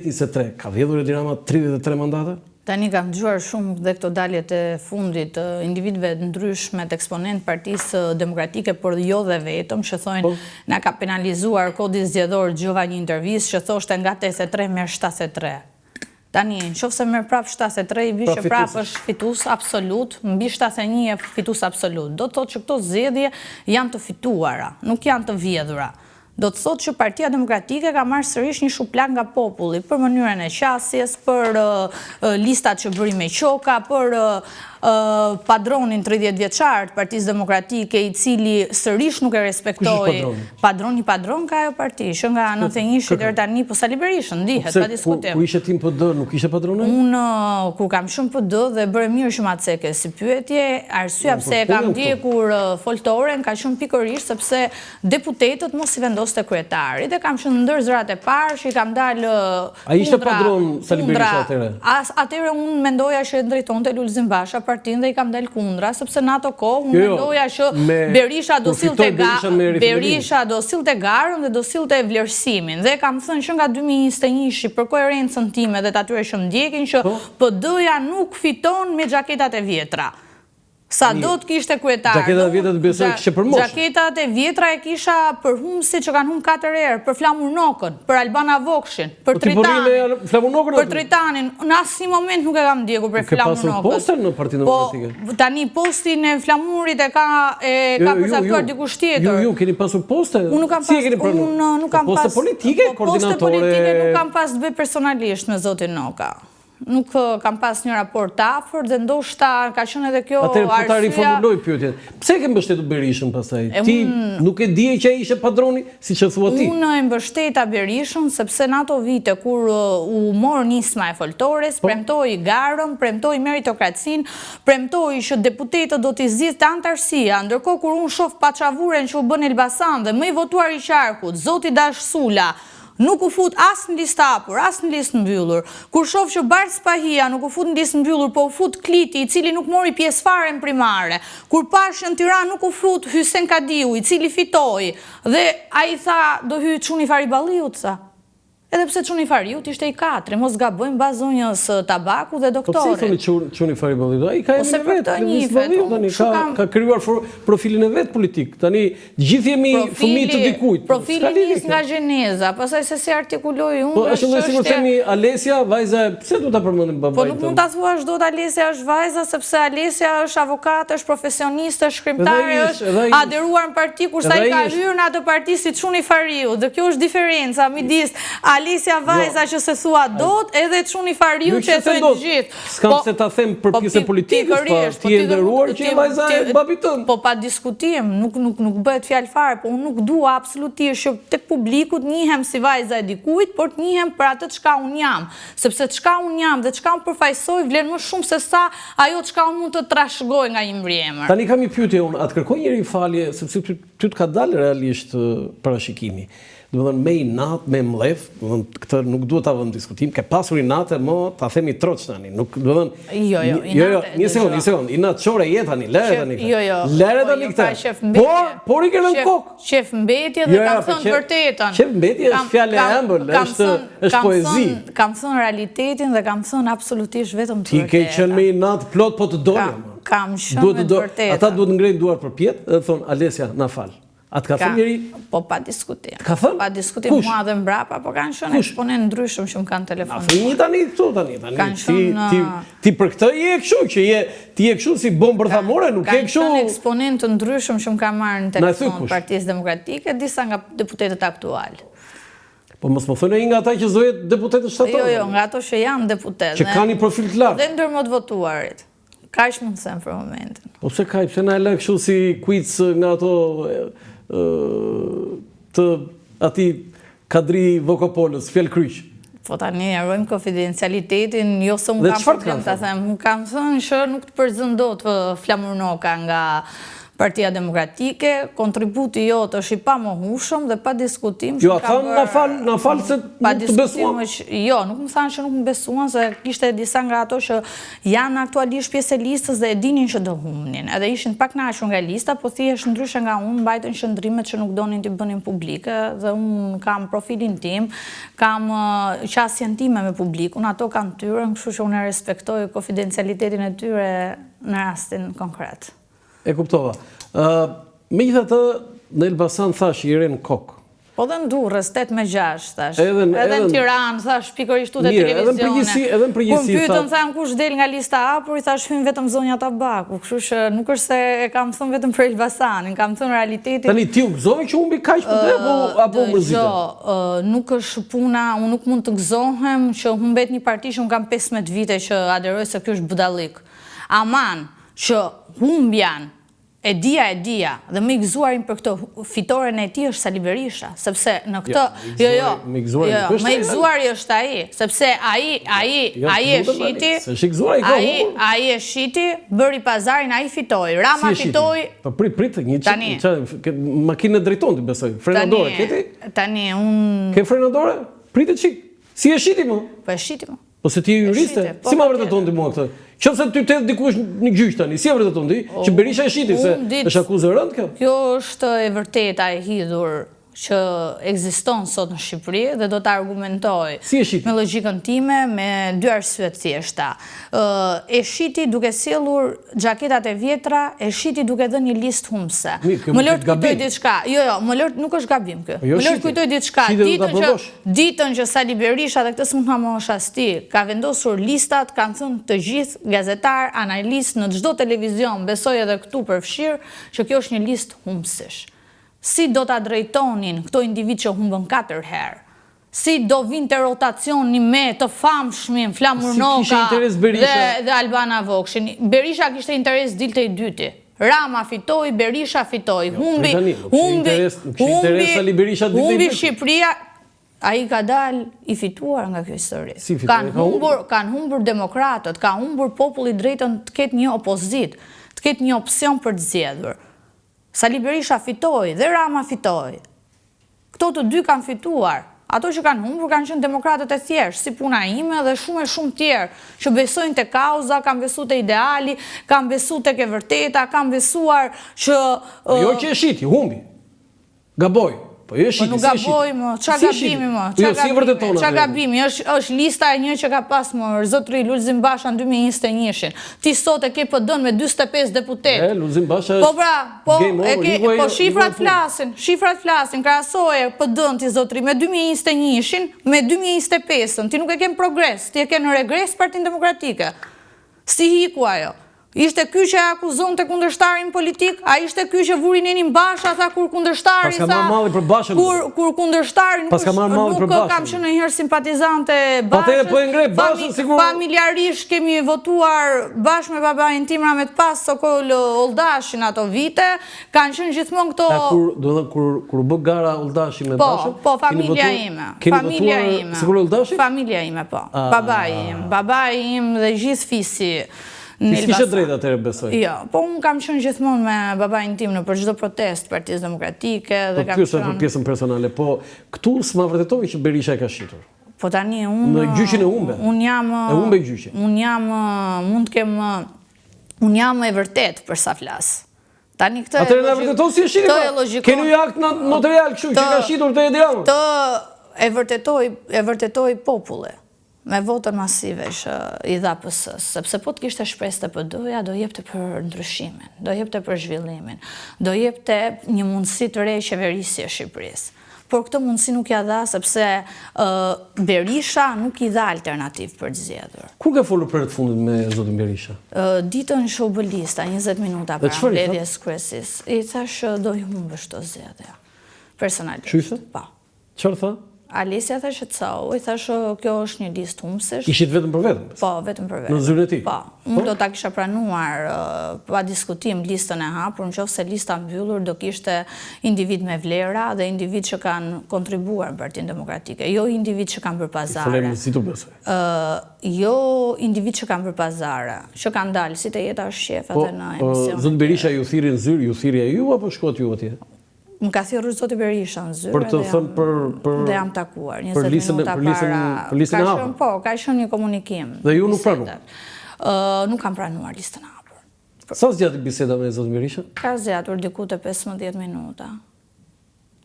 23, ka vjedhur Edi Rama 33 mandate? Tani kam dëgjuar shumë dhe këto daljet e fundit të individëve të ndryshme, të eksponentë të Partisë Demokratike, por jo dhe vetëm, që thonë po. na ka penalizuar kodi zgjedhor, dëgjova një intervistë që thoshte nga 83 merr 73. Tani, në qoftë se merr prapë 73, i bie pra që prapë është fitues absolut, mbi 71 je fitues absolut. Do të thotë që këto zgjedhje janë të fituara, nuk janë të vjedhura. Do të thotë që Partia Demokratike ka marrë sërish një shuplakë nga populli për mënyrën e qasjes, për listat që bëri me qoka, për padronin 30 vjeçar të Partisë Demokratike, i cili sërish nuk e respektoi. Padroni padron ka ajo parti, që nga 91-shi deri tani, po Sali Berishën, dihet, pa diskutim. Kur ishe ti në PD, nuk ishte padron ai? Unë kur kam qenë PD dhe bëre mirë që ma ceke si pyetje, arsyeja pse e kam ndjekur foltoren ka qenë pikërisht sepse deputetët mos i vendoste kryetari dhe kam qenë ndër zërat e parë që i kam dalë A ishte padron Sali Berisha atëherë? As atëherë unë mendoja që e drejtonte Lulzim Basha partinë dhe i kam dalë kundra, sepse në ato kohë unë jo, jo, mendoja që Berisha do sillte Berisha do sillte garën dhe do sillte vlerësimin. Dhe kam thënë që nga 2021-shi për koherencën time dhe të atyre që më ndjekin që po? PD-ja nuk fiton me xhaketat e vjetra. Sa do të kishte kryetar. Xhaketat e vjetra të besoj kishe për moshën. Xhaketat e vjetra e kisha për humbësit që kanë humb 4 herë, për Flamur Nokën, për Albana Vokshin, për po Tritanin. Për Tritanin, në asnjë moment nuk e kam ndjekur për Flamur Nokën. Ke pasur poste në Partinë po, Demokratike? Po, tani postin e Flamurit e ka e jo, ka jo, përcaktuar dikush tjetër. Jo, jo, keni pasur poste. Unë nuk kam pas, unë nuk kam pas. Poste politike, po, koordinatore. Poste politike nuk kam pas të bëj personalisht me zotin Noka. Nuk kam pas një raport të afërt dhe ndoshta ka qenë edhe kjo arsyeja. Atëherë po ta riformuloj pyetjen. Pse ke mbështetur Berishën pastaj? Ti nuk e dije që ai ishte padroni, siç e thua ti. Unë e mbështeta Berishën sepse në ato vite kur u mor nisma e foltores, po. premtoi garën, premtoi meritokracinë, premtoi që deputetët do t'i zgjidhte anëtarësia, ndërkohë kur unë shoh paçavuren që u bë në Elbasan dhe më i votuari i qarkut, zoti Dash Sula, Nuk u fut as në listë të hapur, as në listë mbyllur. Kur shoh që Bardh Spahia nuk u fut në listë mbyllur, po u fut Kliti, i cili nuk mori pjesë fare në primare. Kur pashë që në Tiranë nuk u fut Hysen Kadiu, i cili fitoi, dhe ai tha do hyjë çuni i Fahri Balliut, tha. Edhe pse çuni i Fahriut ishte i katri, mos gabojmë mbas zonjës Tabaku dhe doktorit. Po pse i thoni çuni i Fahri Balliut? Ai ka emrin e vet, Klevis Balliu tani, ka ka krijuar profilin e vet politik. Tani Të gjithë jemi fëmijë të dikujt. Profili nis nga gjeneza, pastaj se si artikuloj unë po, është çështje. Po, është themi Alesia, vajza, pse duhet ta përmendim babain? Po nuk mund ta thuash dot Alesia është vajza sepse Alesia është avokate, është profesioniste, është shkrimtare, është aderuar në parti kurse ai ka hyrë në atë parti si çuni i Fahriut. Dhe kjo është diferenca midis Alesia vajza jo. që s'e thua dot edhe çuni i Fahriut që e thonë të gjithë. S'kam po, pse ta them për po, pjesën e politikës, po ti je nderuar që je vajza e babit tënd. Po pa diskutim, nuk nuk nuk bëhet fjalë fare, po unë nuk dua absolutisht që tek publiku të njihem si vajza e dikujt, por të njihem për atë çka unë jam, sepse çka unë jam dhe çka unë përfaqësoj vlen më shumë se sa ajo çka unë mund të trashëgoj nga një mbiemër. Tani kam një pyetje unë, a të kërkoi njeri falje, sepse ty të ka dalë realisht parashikimi. Domethënë me inat, me mllef, domethënë këtë nuk duhet ta vëmë në diskutim, ke pasur inate më ta themi troç tani, nuk domethënë Jo, jo, inate. Jo, jo, një sekondë, një sekondë, inat qore je tani, lëre tani këtë. Jo, jo. Lëre po, tani jo, këtë. Por, por i ke rënë kokë. Qef mbetje dhe jo, kam thënë të vërtetën. Qef mbetje është fjalë e ëmbël, është është poezi. Kam thënë realitetin dhe kam thënë absolutisht vetëm të vërtetën. Ti ke qenë me inat plot, po të doja. Kam qenë me të vërtetën. Ata duhet të ngrejnë duart përpjetë dhe të thonë Alesia, na fal. A të ka thënë njeri? Po pa diskutim. Të ka thënë? Pa diskutim, mua dhe mbrapa, po kanë qenë eksponentë të ndryshëm që më kanë telefonuar. Na thuj një tani këtu tani, tani. Kanë qenë... Ti, ti për këtë je kështu, që je, ti je kështu si bombë bërthamore, nuk je kështu... Kanë qenë eksponentë të ndryshëm që më kanë marrë në telefon Partisë Demokratike, disa nga deputetët aktualë. Po mos më thuaj një nga ata që s'do jetë deputet në shtator. Jo, jo, nga ato që janë deputetë. Që kanë një profil të lartë. Dhe ndër më të votuarit. Kaq mund të them për momentin. Po pse kaq, pse na e lë kështu si quiz nga ato të atij Kadri Vokopolës, fjalëkryq. Po tani e ruajmë konfidencialitetin, jo se unë kam problem ta them. Më kanë thënë që nuk të përzën dot Flamur Noka nga. Partia Demokratike, kontributi jot është i pamohueshëm dhe pa diskutim që jo, ka bërë... Na fal, na fal se nuk të besuan. Jo, nuk më thanë që nuk më besuan, se kishte disa nga ato që janë aktualisht pjesë e listës dhe e dinin që do humbnin. Edhe ishin të pakënaqur nga lista, po thjesht ndryshe nga unë mbajtën qëndrimet që nuk donin t'i bënin publike dhe unë kam profilin tim, kam qasjen time me publikun, ato kanë të tyren, kështu që unë e respektoj konfidencialitetin e tyre në rastin konkret. E kuptova. Ë, megjithatë, në Elbasan thashë i re në kokë. Po dhe në Durrës, 8 me 6, thashë. Edhe në, edhe në Tiranë, thashë, pikërisht te televizione. Edhe në përgjithësi, edhe në përgjithësi. Kur më pyetën, thanë kush del nga lista e hapur, i thashë hyn vetëm zonja Tabaku, kështu që nuk është se e kam thënë vetëm për Elbasanin, kam thënë realitetin. Tani ti u gëzove që humbi kaq PD apo apo u mërzite? Jo, nuk është puna, unë nuk mund të gëzohem që humbet një parti që unë kam 15 vite që aderoj se ky është budallik. Aman, Që humbjen e dija e dija dhe më i gëzuari për këtë fitoren e tij është Sali Berisha, sepse në këtë jo jo më i gëzuari jo, më i gëzuari është ai, sepse ai ai jo, ai e shiti. Ai ai e shiti, bëri pazarin, ai fitoi. Rama fitoi. Po prit prit një çik, makinën e drejton ti besoj. Frena dore ke ti? Tani un Ke frena dore? Prit çik. Si e shiti më? Po e shiti më. Po se ti je juriste, po, si ma vërteton ti mua këtë? Qoftë se ty të hedh dikush në gjyq tani, si e vërteton ti? Që Berisha e shiti, se është akuzë e rëndë kjo? Kjo është e vërteta e hidhur që ekziston sot në Shqipëri dhe do ta argumentoj si e shiti? me logjikën time me dy arsye të thjeshta. E shiti duke sjellur xhaketat e vjetra, e shiti duke dhënë një listë humbëse. Më lër të kujtoj diçka. Jo, jo, më lër nuk është gabim ky. Po jo, më lër të kujtoj diçka. Ditën që Ditën që Sali Berisha dhe këtë s'mund ta mohosh as ti, ka vendosur listat, kanë thënë të gjithë gazetarë, analistë në çdo televizion, besoj edhe këtu përfshirë, që kjo është një listë humbësish. Si do ta drejtonin këto individë që humbën katër herë? Si do vinte rotacioni me të famshmin Flamur Noka dhe dhe Albana Vokshin? Berisha kishte interes dilte i dyti. Rama fitoi, Berisha fitoi, jo, humbi, humbi, humbi, humbi Shqipëria, ai ka dalë i fituar nga kjo histori. Si fitoi? Kanë humbur, kanë humbur demokratët, ka humbur populli të drejtën të ketë një opozitë, të ketë një opsion për të zgjedhur. Sali Berisha fitoi dhe Rama fitoi. Këto të dy kanë fituar. Ato që kanë humbur kanë qenë demokratët e thjeshtë, si puna ime dhe shumë e shumë tjerë, që besojnë te kauza, kanë besu te ideali, kanë besu tek e vërteta, kanë besuar që... Po jo që e shiti, humbi. Gaboi. Po jo e shiti, po nuk gaboi më, ça gabimi më, ça jo, gabimi, ça gabimi, është, është lista e njëjtë që ka pas më, zotëri Lulzim Basha në 2021-shin. Ti sot e ke PD-në me 45 deputetë. E, Lulzim Basha është... Po pra, Po, e ke, po shifrat flasin, shifrat flasin, krahasoje PD-në ti zotëri me 2021-shin, me 2025-ën, ti nuk e ke në progres, ti e ke në regres Partinë Demokratike. Si iku ajo? Ishte ky që e akuzonte kundërshtarin politik? A ishte ky që vuri nenin Basha, tha kur kundërshtari, tha... Paska marrë malli për Bashën. Kur, kur kundërshtari nuk, nuk kam qenë ndonjëherë simpatizante e Bashës. Po e ngre Bashën, sikur... Familjarisht kemi votuar bashkë me babain tim rahmet pastë Sokol Olldashin ato vite, kanë qenë gjithmonë këto... Ta kur, do të kur, kur u bë gara Olldashi me po, Bashën? Po, familja ime. Keni familja ime. Sokol Olldashi? Familja ime, po. Ah. Babai im, babai im dhe gjithë fisi. Ti s'kishe drejt atëherë besoj. Jo, po unë kam qenë gjithmonë me babain tim nëpër çdo protestë të Partisë Demokratike dhe po, kam qenë... Po për pjesën personale, po këtu s'ma vërtetove që Berisha e ka shitur. Po tani unë... Në gjyqin e humbe. Unë jam... E humbe gjyqin. Unë jam... Mund të kem... Unë jam e vërtetë për sa flas. Tani këtë... Atëherë na vërteton si e shiti, pra. Keni një akt noterial kështu që ka shitur te Edi Rama. Këtë e vërtetoi, e vërtetoi populli me votën masive që i dha PS-së, sepse po të kishte shpresë te PD-ja, do jepte për ndryshimin, do jepte për zhvillimin, do jepte një mundësi të re qeverisje Shqipërisë. Por këtë mundësi nuk ia dha sepse Berisha nuk i dha alternativë për të zgjedhur. Kur ke folur për herë të fundit me zotin Berisha? Ditën që u bë lista, 20 minuta para mbledhjes së kryesisë. I thashë do i humbësh këto zgjedhje. Personalisht. Ç'u i the? Po. Çfarë tha? Alesia tha qetësohu, i thashë kjo është një listë humbësish. Ishit vetëm për vetëm? Po, vetëm për vetëm. Në zyrën e tij? Po. Unë po? do ta kisha pranuar pa diskutim listën e hapur, në qoftë se lista e mbyllur do kishte individë me vlera dhe individë që kanë kontribuar në Partinë Demokratike, jo individë që kanë bërë pazare. I fole besoj. Jo individë që kanë bërë pazare, që kanë dalë si te Jeta është qejf po, edhe në emisionet. Zoti Berisha ju thirri në zyrë, ju thirri ai ju apo shkuat ju atje? Më ka thirrur zoti Berisha në zyrë. Për të thënë për për dhe jam takuar 20 minuta për listën për listën e hapur. Po, ka qenë një komunikim. Dhe ju nuk pranuat. Ë, nuk kam pranuar listën e hapur. Sa zgjati biseda me zotin Berisha? Ka zgjatur diku te 15 minuta.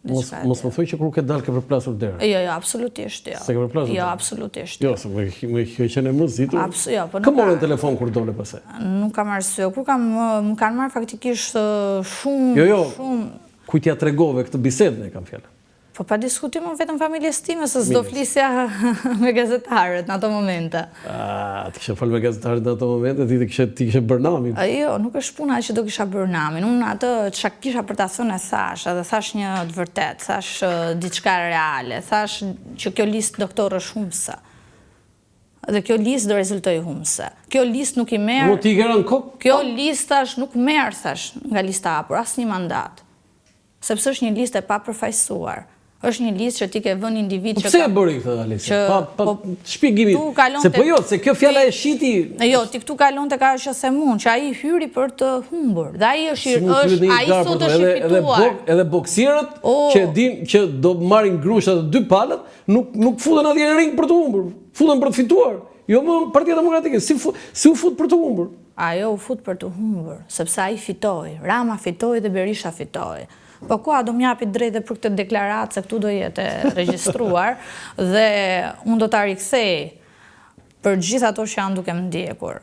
Mos mos më thuaj që kur ke dalë ke përplasur derën. Jo, jo, absolutisht jo. S'e ke përplasur? Jo, absolutisht. Jo, se më më ke qenë e mërzitur. Abs jo, po nuk. Kë more në telefon kur dole pastaj? Nuk kam arsye. Kur kam më kanë marrë faktikisht shumë jo, jo. shumë Kujt ia tregove këtë bisedë e kam fjalën? Po pa diskutim unë vetëm familjes time, se s'do flisja me gazetarët në ato momente. Ah, të kishe folë me gazetarët në ato momente, ti të kishe, ti kishe bërë namin. Jo, nuk është puna që do kisha bërë namin. Unë atë që kisha për ta thënë e thashë, edhe thashë një të vërtetë, thashë diçka reale, thashë që kjo listë doktor është humbëse. Dhe kjo listë do rezultojë humbëse. Kjo listë nuk i merr... Mo ti i ke rënë kokë? Kjo listë thashë nuk merr, thashë, nga lista e hapur, asnjë mandat. Sepse është një listë e papërfaqësuar. Është një listë që ti ke vënë individë po që... Pse e bëri këtë, Alesia? Pa, pa, po, shpjegimi. Se po jo, se kjo fjala e shiti... Jo, ti këtu kalon tek ajo që them unë, që ai hyri për të humbur. Dhe ai është, është, ai sot është i fituar. Edhe, boksierët që din që do marrin grushta të dy palët, Nuk nuk futen atje në ring për të humbur, futen për të fituar. Jo më Partia Demokratike, si si u fut për të humbur? Ajo u fut për të humbur, sepse ai fitoi, Rama fitoi dhe Berisha fitoi. Po koha do më japi drejtë dhe për këtë deklaratë se këtu do jetë e regjistruar dhe unë do ta rikthej për gjithë ato që janë duke më ndjekur.